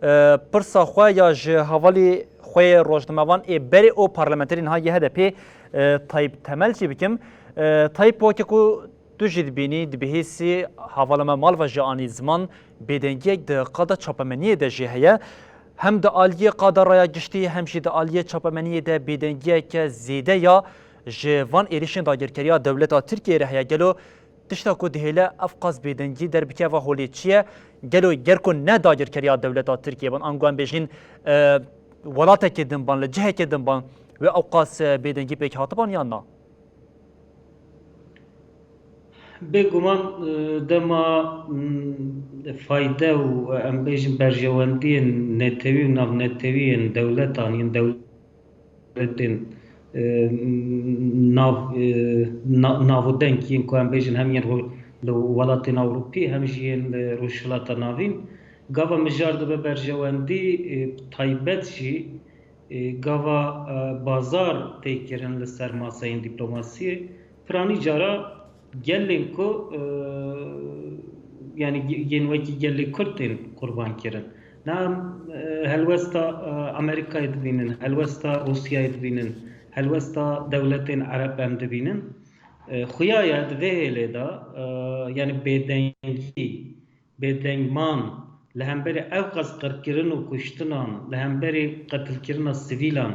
e, pirsa xwe ya ji hevalî xwe yê rojnamevan ê berê û parlamenterê niha yê H D P, e, Tayyip Temel jî bikim. E, Tayyip, weke ku tu jî dibînî, dibihîsî, hevala me Malva jî anî ziman, bêdengiyek di qada çapemeniyê de jî heye. Hem di aliyê qada raya giştî, hem jî di aliyê çapemeniyê de bêdengiyeke zêde ya ji van êrişên dagirkeriya dewleta Tirkiyeyê re heye. Gelo tişta ku dihêle ev qas bêdengî derbikeve holê çi ye? Gelo ger ku ne dagirkeriya dewleta Tirkiyê ban, ango em bêjin, e, welatekê din ban, li cihekê din ban, wê ew qas, e, bêdengî pêk hatiban yan na? Bêguman, e, dema, m, fayde û, e, em bêjin berjewendiyên netewî û navnetewî yên dewletan, yên dewletên, e, nav, e, na-, navûdeng yên ku em bêjin hem yên ro-, li welatên Ewropî, hem jî yên li Rojhilata Navîn, gava mijar dibe berjewendî, e, taybet jî, e, gava, e, bazar tê kirin li ser maseyên dîplomasiyê, piranî cara gelên ku, e, yanî ge-, yên wekî gelê Kurd tên qurban kirin. Na, e, helwesta, e, Amerîkayê dibînin, helwesta Rûsyayê dibînin, helwesta dewletên Ereb em dibînin. E, xuya ye di vê hêlê de, e, yanî bêdengî, bêdengman li hemberî ew qas qirkirin û kuştinan, li hemberî qetilkirina sivîlan,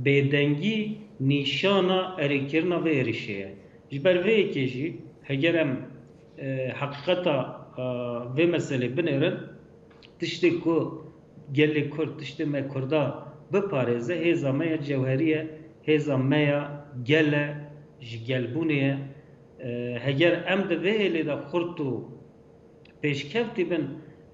bêdengî nîşana erêkirina vê êrişê ye. Ji ber vê yekê jî heger em, e, heqîqeta, e, vê meselê binêrin, tiştê ku gelê Kurd, tiştê me Kurda biparêze, hêza me ya cewherî ye, hêza me ya gel e, ji gelbûnê ye. E, heger em di vê hêlê de xurt û pêşkevtî bin,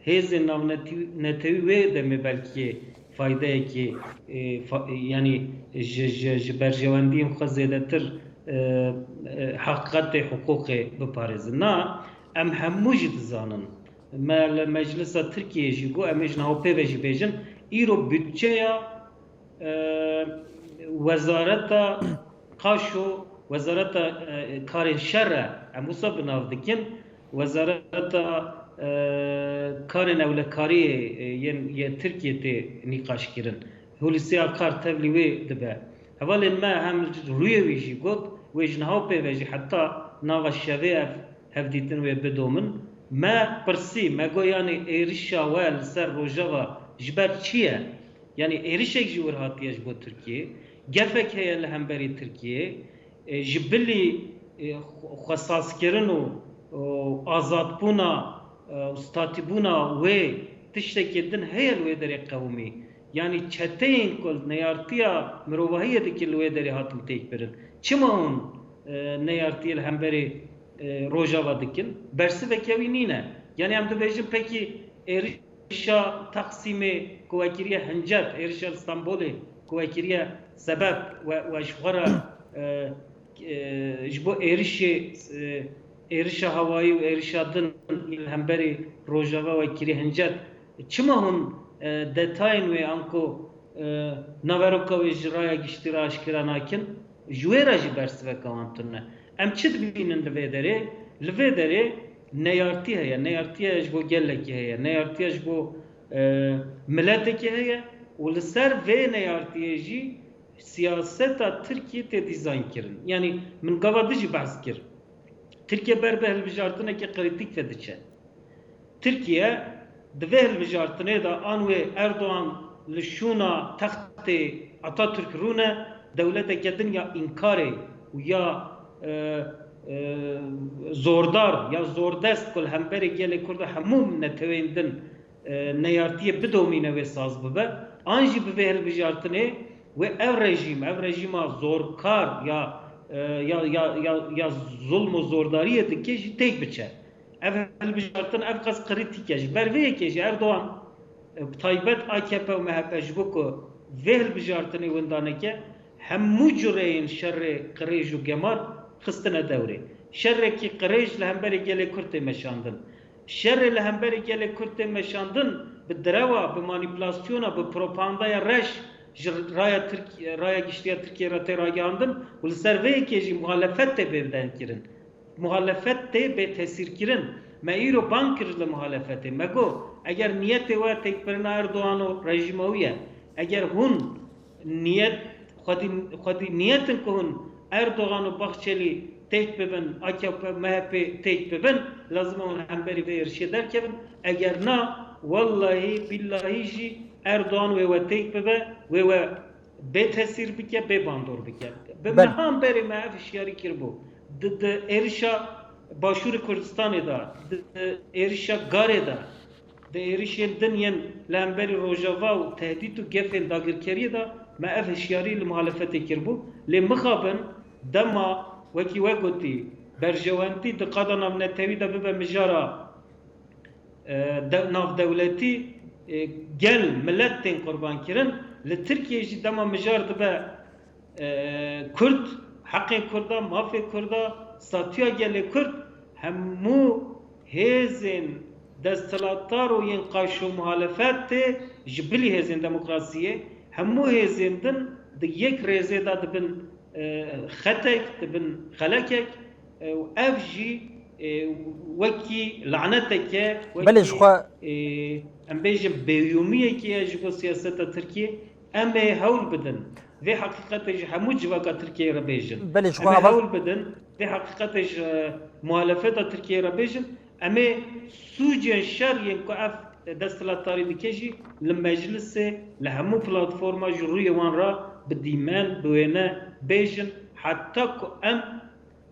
hêzên navnetewî wê demê belkî faydeyekî, e, fa-, yanî ji, ji, ji berjewendiyên xwe zêdetir, e, e, heqîqetê hiqûqê biparêzin. Na, em hemû jî dizanin. Me li Meclisa Tirkiyeyê jî got, em ê ji niha pê ve jî bêjin, îro budçeya, e, wezareta Qaşo, wezareta, e, karên şer e, em wisa bi nav dikin, wezareta, e, karên ewlekariyê, e, yên yê Tirkiyê tê nîqaşkirin. Hulusi Akar tevlî wê dibe. Hevalên me hem rûyê wî jî got, wê ji niha pê ve jî heta nava şevê ev hevdîtin wê bidomin. Me pirsî, me got, yanî êrişa we li ser Rojava ji ber çi ye? Yanî êrişek ji wir hatiye ji bo Tirkiyê, gefek heye li hemberî Tirkiyê, e, ji bilî, e, xwe-, xwesazkirin û, û azadbûna, e, û statîbûna wê tiştekê din heye li wê derê qewimî. Yanî çeteyên ku neyartiya mirovahiyê dikin li wê derê hatin têkbirin. Çima hûn, e, neyartiyê li hemberî, e, Rojava dikin? Bersiveke wî nîne. Yanî em dibêjin pekî êriş êrişa Teqsîmê ku we kiriye hincet, êrişa li Stenbolê ku we kiriye sebeb, we, we ji xwe re, e, e, ji bo êrişê, e, êrişa hewayî û êrişa din li hemberî Rojava we kiriye hincet. Çima hûn, e, detayên wê anku, e, naveroka wê ji raya giştî re aşkera nakin? Ji wê re jî bersiveka wan tune. Em çi dibînin li vê derê? Li vê derê neyartî heye. Neyartiye ji bo gelekî heye. Neyartiye ji bo, e, miletekî heye û li ser vê neyartiyê jî siyaseta Tirkiyê tê dîzayn kirin. Yanî min gava din jî behs kir. Tirkiye ber bi hilbijartineke krîtîk ve diçe. Tirkiye di vê hilbijartinê de an wê Erdogan li şûna textê Atatürk rûne, dewleteke din ya înkarê û ya e, e, zordar ya zordest ku li hemberî gelê Kurd û hemû neteweyên din, e, neyartiyê bidomîne wê saz bibe, an jî bi vê hilbijartinê wê ev rejîm, ev rejîma zorkar ya, e, ya, ya, ya, ya zulm û zordariyê dike jî têk biçe. Ev hilbijartin ev qas krîtîk e. Ji ber vê yekê jî Erdogan, e, bi taybet A K P û M H P ji bo ku vê hilbijartinê winda neke, hemû cureyên şerê qirêj û gemar xistine dewrê. Şerekî qirêj li hemberî gelê Kurd tê meşandin. Şerê li hemberî gelê Kurd tê meşandin bi direwa, bi manîpulasyona, bi propagandaya reş ji raya Tirk-, raya giştî ya Tirkiyê re tê ragihandin û li ser vê yekê jî muhalefet tê bêvdengkirin. Muhalefet tê bê tesîrkirin. Me îro bang kir li muhalefetê. Me got, eger niyetê we têkbirina Erdogan û rejîma wî ye, eger hûn niyet, xwedî, xwedî niyetin ku hûn Erdogan û Bahçelî têk bibin, A K P, M H P têk bibin, lazim e hûn hemberî vê êrişê derkevin. Eger na, wellahî, billahî jî Erdogan wê we têk bibe, wê we bê tesîr bike, bê bandor bike. Bi Belê. Mehan berê me ev hişyarî kiribû. Di, di êrişa Başûrê Kurdistanê de, di, di êrişa Garê de, di êrişên din yên li hemberî Rojava û tehdît û gefên dagirkeriyê de me ev hişyarî li muhalefetê kiribû. Lê mixabin dema wekî we gotî, berjewendî di qada navnetewî de bibe mijara, e, de-, navdewletî, e, gel, milet tên qurbankirin. Li Tirkiyê jî dema mijar dibe, e, Kurd, heqên Kurda, mafê Kurda, statuya gelê Kurd, hemû hêzên desthilatdar û yên qaşo muhalefetê ji bilî hêzên demokrasiyê, hemû hêzên din di yek rêzê de dibin, e, xetek, dibin xelekek, e, û ev jî, e, wekî laneteke, Belê, wekî, ji xwe e, em bêjin bêyûmiyekî ye ji bo siyaseta Tirkiyê. Em ê hewl bidin vê heqîqetê ji hemû civaka Tirkiyeyê re bêjin. Belê, ji Em xwe ê heval hewl bidin vê heqîqetê ji muhalefeta Tirkiyeyê re bêjin. Em ê sûcên şer yên ku ev desthilatdarî dike jî li meclisê, li hemû platforma ji rûyê wan re bi dîmen, bi wêne bêjin, heta ku em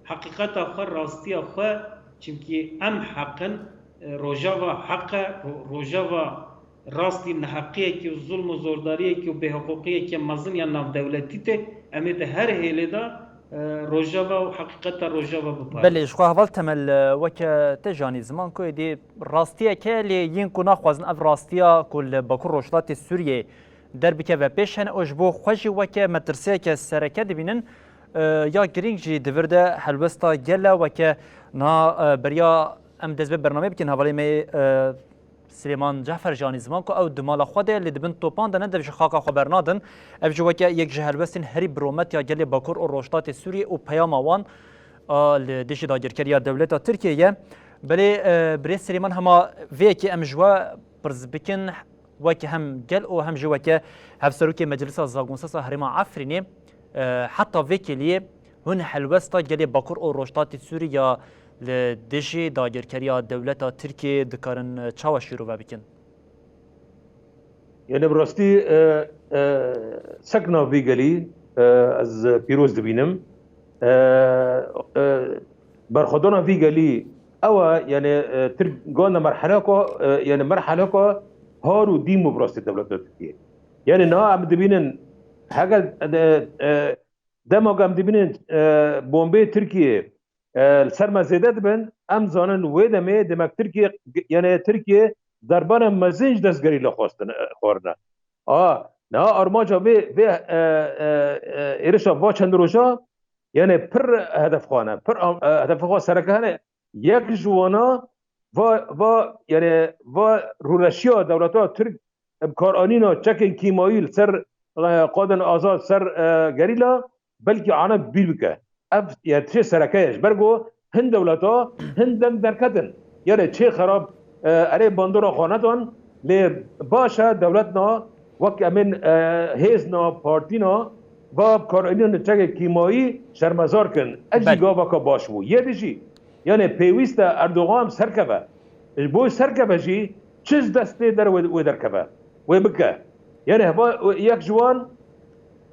heqîqeta xwe, rastiya xwe, çimkî em heq in, e, Rojava heq e, ro-, Rojava rastî neheqiyekî û zulm û zordariyekî û bêhiqûqiyekî mezin ya navdewletî tê, em ê di her hêlê de, e, Rojava û heqîqeta Rojava biparêzin. Belê, ji xwe heval Temel, e, weke te janî ziman ku êdî rastiyek e, lê yên ku naxwazin ev rastiya ku li Bakur Rojhilatê Sûriyê derbikeve pêş hene û ji bo xwe jî weke metirsiyeke sereke dibînin, e, ya girîng jî di vir de helwesta gel e, weke niha, e, beriya em dest bi bernameyê bikin, hevalê me, e, Silêman Cefer jî anî ziman ku ew di mala xwe de lê di bin topan de ne dev ji xaka xwe bernadin. Ev jî weke yek ji helwestên herî bi romet ya gelê Bakur û Rojhilatê Sûriyê û peyama wan a li dijî dagirkeriya dewleta Tirkiyê ye. Belê, e, birêz Silêman hema vê yekê em ji we pirs bikin, weke hem gel û hem jî weke hevserokê Meclisa Zagonsesa Herêma Efrînê, e, heta vê kêliyê hûn helwesta gelê Bakur û Rojhilatê Sûrî ya li dijî dagirkeriya dewleta Tirkiyê dikarin çawa şîrove bikin? Yani bi rastî, e, e, sekna vî gelî, e, ez pîroz dibînim. E, e, berxwedana vî gelî ew e, yani, e, Tirk gihande merheleka, e, yani merheleka har û dîm û bi rastî dewleta Tirkiyê. Yani niha em dibînin, heke, e, e, dema ku em dibînin, e, bombê Tirkiyê, e, li ser me zêde dibin, em zanin wê demê demek Tirkiye, yani Tirkiye derbana mezin ji dest gerîla xwestin, e, xwarine. A, niha armanca vê, vê, e, e, e, êrişa va çend roja, yani pir hedefxan e, pir am-, e, hedefxan sereke hene. Yek ji wana va, va, yani va rûreşiya dewleta Tirk bi karanîna çekên kîmayî li ser, e, qadên azad ser, e, gerîla, belkî ana bîr bike. Ev, yani, tişê sereke ye. Ji ber ku hin dewleta, hin dem derketin. Yani çê xerab, e, erê bandora xwe nedan, lê baş e dewlet na, wek em ên, e, hêz na, partî na, va bi karanîna çekê kîmayî şermezar kin. Ev jî Belê. gavaka baş bû. Yê dijî, yani pêwîst e Erdogan serkeve. Ji bo serkeve jî çi ji destê der wê, wê derkeve, wê bike. Yani heva yek ji wan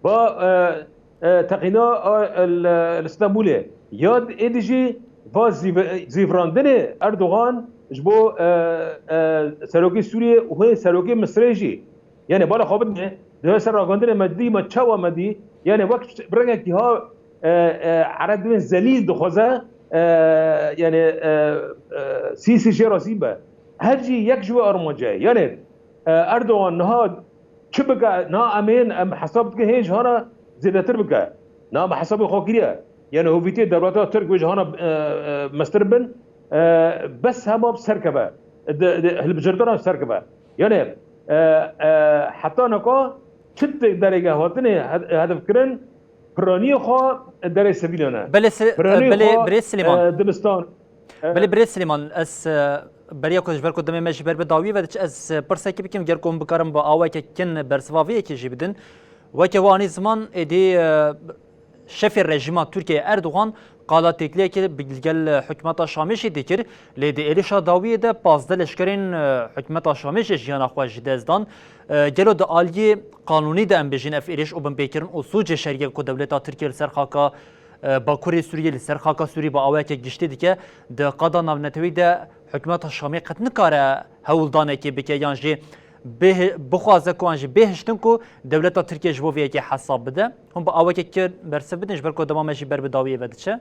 va, e, e, teqîna a, el, el Stenbolê. Ya êdî jî va zîv-, zîvirandinê Erdogan ji bo, e, e, serokê Sûriyê û hê serokê Misirê jî. Yanê bala xwe bidinê, di ser ragihandinê me dî, me çawa me dî, yanê wek bi rengekî ha, e, e, ereb dibên zelîl dixwaze, e, yanê, e, e, Sîsî jê razî be. Her jî yek ji wê armanca ye. Yanê, e, Erdogan niha çi bike, niha em ên, em hesab dikin hê ji hana zêdetir bike. Niha me hesabê xwe kiriye. Yanê hovîtê dewleta Tirk wê ji hana, e, e, mestir bin, e, bes hema bi ser keve. Di, di hilbijartina ser keve. Yanê, e, e, heta naka çi derêge hatine hed-, hedef kirin, piraniyê xwe derê sivîlan e. Belê se-, Piraniyê belê xwe, birêz Silêman. E, dibistan. E, Belê birêz Silêman, ez, e, beriya ku ji ber ku demê me jî ber bi dawiyê ve diçe, ez, e, pirsekê bikim, ger ku hûn bikarin bi aweke kin bersiva vê yekê jî bidin. Weke we anî ziman, êdî, e, şefê rejîma Tirkiyeyê Erdogan qala têkiliyekê bi gel hikûmeta Şamê jî dikir, lê di êrişa dawiyê de pazdeh leşkerên, e, hikûmeta Şamê jî jiyana xwe ji dest dan. E, gelo di aliyê qanûnî de em bêjin ev êriş û binpêkirin û sûcê şerî ye ku dewleta Tirkiye li ser xaka, e, Bakurê Sûriyê, li ser xaka Sûrî bi awayeke giştî dike, di qada navnetewî de hikûmeta Şamê qet nikare hewldanekê bike yan jî bê-, bixwaze ku an jî bêhiştin ku dewleta Tirkiye ji bo vê yekê hesab bide. Hûn bi awekê kin bersiv bidin, ji ber ku dema me jî ber bi dawiyê ve diçe.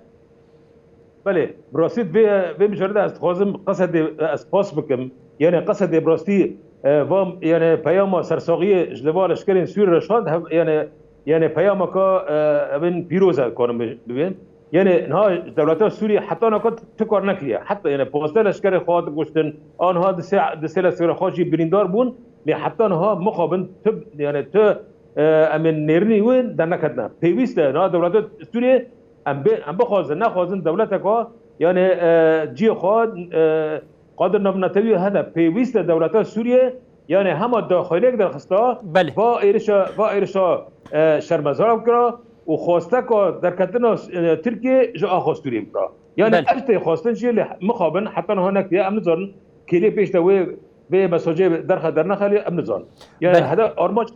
Belê, bi rastî vê, vê mijarê de ez dixwazim qesedê ez pas bikim. Yanê qesedê bi rastî, e, va, yanê peyama sersaxiyê ji li va leşkerên Sûrî re şand, hev-, yanê, yanê peyameka, e, evên pîroz e, karim bi-, bibên. Yanê niha dewleta Sûrî heta naka ti kar nekiriye. Heta, yanê pazdeh leşkerê xwe hatin kuştin, a niha di sê, di sê leşkerê xwe jî birîndar bûn. Lê heta niha mixabin tu, yanê tu, e, em ên nêrînî wê derneketine. Pêwîst e niha dewleta Sûriyê em bê, em bixwazin, nexwazin dewleteka, yanê, e, cihê xwe, e, qadir navnetewî hene. Pêwîst e dewleta Sûriyê, yanê hema daxweliyek derxista, Belê. va êrişa, va êrişa, e, şermezar bikira û xwesteka derketina, e, Tirkiyê ji axa Sûriyê bikira. Yanê Belê. ev tê xwestin jî lê mixabin heta niha nekiriye. Em nizanin kêlê pêş de wê, vê mesajê derxe dernexeliye, em nizanin. Yanê Belê. hede armanc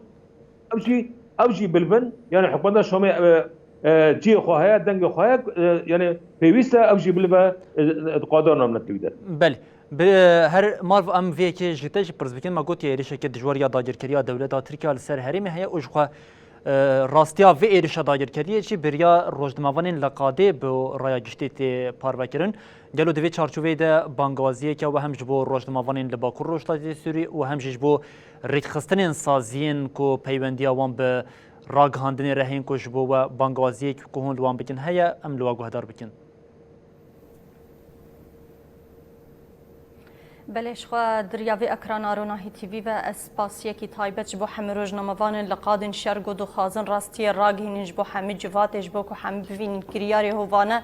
Ew jî, ew jî bilbin, yanî hikûmeta Şamê, e, e, cihê xwe heye, dengê xwe heye, e, yanî pêwîst e ew jî bilive, e, e, di qada navnetewî de. Belê. Bi, her mal em vê yekê ji te jî pirs bikin, me gotiye êrişeke dijwar ya dagirkeriya dewleta Tirkiye li ser herêmê heye û ji xwe, e, rastiya vê êrişa dagirkeriyê jî beriya rojnamevanên li qadê bi raya giştî tê parvekirin. Gelo di vê çarçoveyê de bangawaziyeke we hem ji bo rojnamevanên li Bakur Rojhilatê Sûrî û hem jî ji bo rêkxistinên saziyên ku peywendiya wan bi ragihandinê re heyîn ku ji bo we bangawaziyek ku hûn li wan bikin heye, em li we guhdar bikin. Belê, ji xwe di riya vê ekrana Ronahî T V ve ez spasiyekî taybet ji bo hemî rojnamevanên li qadên şer ku dixwazin rastiyê ragihînin ji bo hemî civatê, ji bo ku hemî bivînin kiryarê hovane.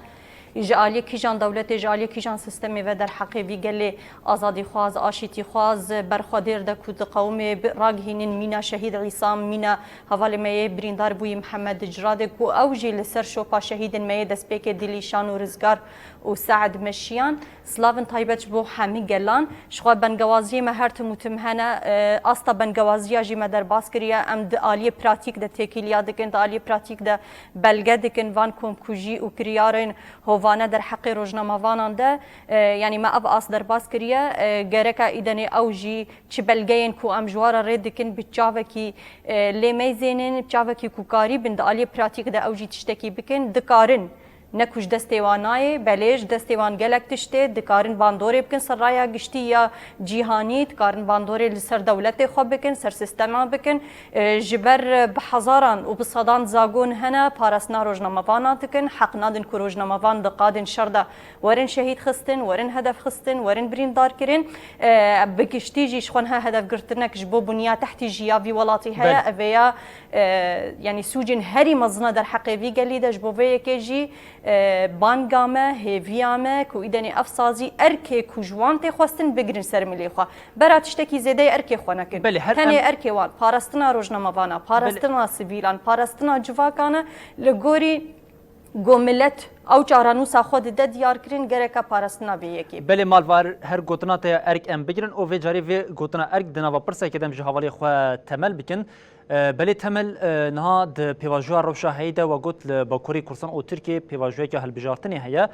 Ji aliyê kîjan dewletê, ji aliyê kîjan sîstemê ve derheqê vî gelê azadîxwaz, aşîtîxwaz, berxwedêr de ku diqewimê bi-, ragihînin mîna şehîd Îsa, mîna hevalê me yê birîndar bûyî Mihemed Ciradê ku ew jî li ser şopa şehîdên me yê destpêkê Dilîşan û Rizgar û Seed Meşiyan. Silavin taybet ji bo hemî gelan. Ji xwe bengewaziyê me her tim û tim hene. E, asta bengewaziya jî me derbas kiriye. Em di aliyê pratîk de têkiliya dikin, di aliyê pratîk de belge dikin van komkujî û kiryarên hovane derheqê rojnamevanan de, e, yanî me ev as derbas kiriye, e, gereka îdenê ew jî çi belgeyên ku em ji wan re rê dikin bi çavekî, e, lê meyzênin, çavekî ku karî bin di aliyê pratîk de ew jî tiştekî bikin, dikarin. Ne ku ji destê wan nayê, belê ji destê wan gelek tişt tê, dikarin bandorê bikin ser raya giştî ya cîhanî, dikarin bandorê li ser dewletê xwe bikin, ser sîstema bikin. E, ji ber, e, bi hezaran û bi sedan zagon hene parastina rojnamevanan dikin, heq nadin ku rojnamevan di qadên şer de werin şehîd xistin, werin hedef xistin, werin birîndar kirin. E, bi giştî jî ji xwe niha hedefgirtinek ji bo bunya tehtî jî ya vî welatî heye. Belê. Ev ê ya, e, yanî sûcên herî mezin e derheqê vî gelî de, ji bo vê yekê jî, e, banga me, hêviya me ku îdenê ev sazî erkê ku ji wan tê xwestin bigirin ser milê xwe. Bera tiştekî zêdeyê erkê xwe nekin. Belê, her Tenê em erkê wan parastina rojnamevana, Belê. parastina sivîlan, parastina civakan e. Li gorî ku milet ew çarenûsa xwe dide diyarkirin, gereke parastina vê yekê be. Belê, Malvar, her gotina te ya erk em bigirin û vê carê vê gotina erk di nava pirseke de em ji hevalê xwe temel bikin. E, belê Temel, e, niha di pêvajoya rewşa heyî de we got li Bakurê Kurdistan û Tirkiyê pêvajoyeke hilbijartinê heye.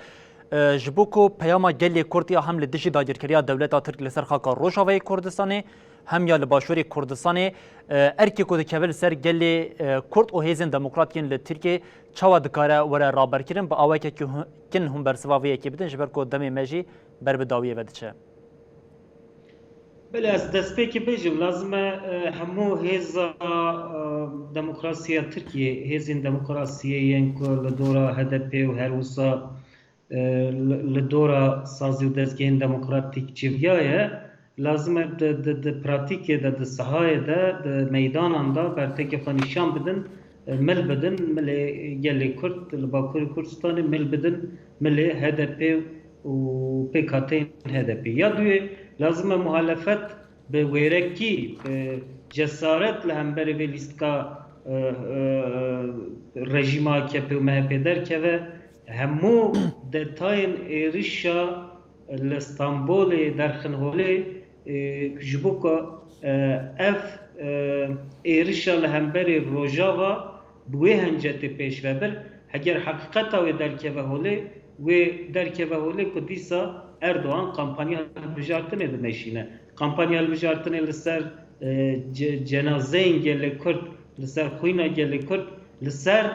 E, ji bo ku peyama gelê Kurd ya hem li dijî dagirkeriya dewleta Tirk li ser xaka Rojavayê Kurdistanê hem ya li Başûrê Kurdistanê, e, erkê ku dikeve li ser gelê, e, Kurd û hêzên demokrat yên li Tirkiyê çawa dikare were raberkirin, bi awayeke ku hu-, kin hûn bersiva vê yekê bidin, ji ber ku demê me jî ber bi dawiyê ve diçe. Belê, ez destpêkê bêjim, lazim e, e, hemû hêza, e, demokrasiya Tirkiyê, hêzên demokrasiyê yên ku li dora H D P û her wisa, e, li, li dora sazî û dezgehên demokratîk çêviyaye, lazim e di, di, di pratîkê de, di sahayê de, di meydanan de bertekê xwe nîşan bidin, e, mil bidin, milê gelê Kurd li Bakurê Kurdistanê mil bidin, milê H D P û pêkhateyên H D P. Ya duyê, lazim e muhalefet bi wêrekî, bi cesaret li hemberî vê lîstika, e, e, rejîma A K P û M H P derkeve. Hemû detayên êrişa li Stenbolê derxin holê, e, ji bo ku, e, ev, e, êrişa li hemberî Rojava bi wê hencetê pêş ve bir. Heger heqîqeta wê derkeve holê, wê derkeve holê ku dîsa Erdogan kampanya hilbijartinê dimeşîne. Kampanya hilbijartinê li ser, e, ce-, cenazeyên gelê Kurd, li ser xwîna gelê Kurd, li ser,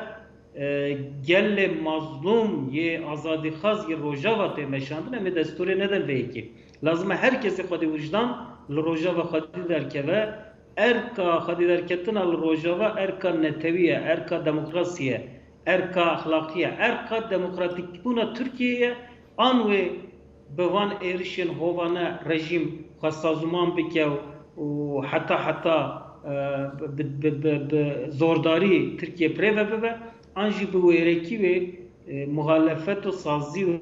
e, gelê mazlûm yê azadîxwaz yê Rojava tê meşandin, em ê destûrê nedin vê yekê. Lazim e her kesê xwedî wijdan li Rojava xwedî derkeve, erka xwedî derketina li Rojava erka netewî ye, erka demokrasî ye, erka exlaqî ye, erka demokratîkbûna Tirkiyeyê ye, an wê bi van êrişên hovane rejîm xwe sazûman bike û heta heta, e, bi, bi, bi, bi zordarî Tirkiye bi rê ve bibe, an jî bi wêrekî wê, e, muhalefet û sazî û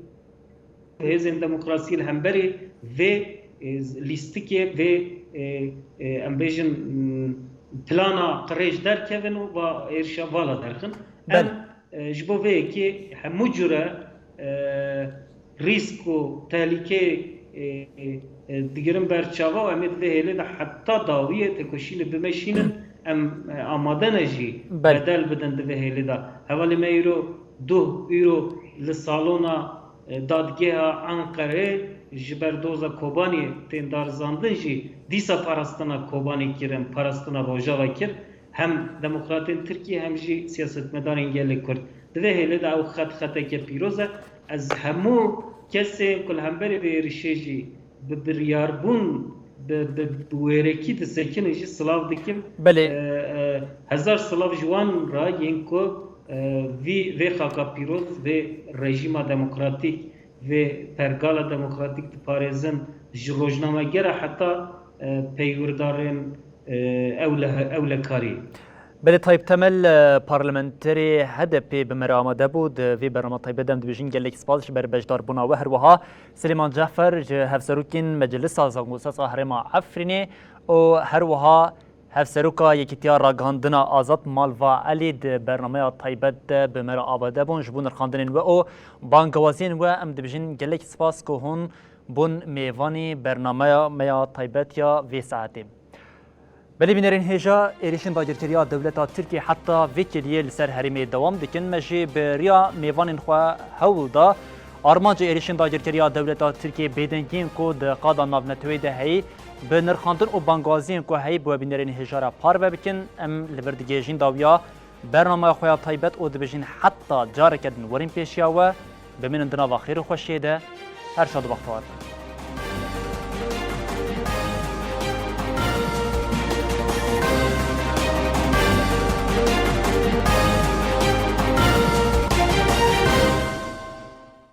hêzên demokrasiyê li hemberî vê, e, lîstikê, vê, e, e, em bêjin, m, plana qirêj derkevin û va êrişa vala derxin. Em, Belê. e, ji bo vê yekê hemû cure, e, rîsk û tehlîkeyê, e, e, digirin ber çava û em ê di vê hêlê de heta dawiyê têkoşînê bimeşînin. Em, e, amade ne jî Belê. bedel bidin di vê hêlê de. Hevalê me îro duh, îro li salona, e, dadgeha Enqerê ji ber doza Kobanê tên darizandin jî dîsa parastina Kobanê kirin, parastina Rojava kir. Hem demokratên Tirkiyê hem jî siyasetmedarên gelê Kurd. Di vê hêlê de ew xet xeteke pîroz e. Ez hemû kesên ku li hemberî vê êrişê jî bi biryarbûn, bi, bi, bi wêrekî disekinin jî silav dikim. Belê. E, e, hezar silav ji wan re yên ku, e, vî, vê xaka pîroz, vê rejîma demokratîk, vê pergala demokratîk diparêzin, ji rojnamegera heta, e, peywirdarên, e, ewle-, ewlekarî. Belê Tayyip Temel, e, parlamenterê H D P bi me re amade bû, di vê bernama taybet de em dibêjin gelek spas ji ber beşdarbûna we. Her wiha Silêman Cafer ji hevserokên Meclisa Zangosasa Herêma Efrînê û her wiha hevseroka Yekîtiya Ragihandina Azad Malva Elî di bernameya taybet de bi me re amade bûn. Ji bo nirxandinên we û bangewaziyên we em dibêjin gelek spas ku hûn bûn mêvanê bernameya me ya taybet ya vê saetê. Belê bînerên hêja, êrişên dagirkeriya dewleta Tirkiyê heta vê kêliyê li ser herêmê dewam dikin. Me jî bi riya mêvanên xwe hewl da armanca êrişên dagirkeriya dewleta Tirkiyê bêdengiyên ku di qada navneteweyê de heyî bi nirxandin û bangaziyên ku heyî bi we bînerên hêja re parve bikin. Em li vir digihêjin dawiya bernameya xwe ya taybet û dibêjin heta careke din werin pêşiya we. Bimînin di nava xêr û xweşiyê de. Her şad û bextewar bin.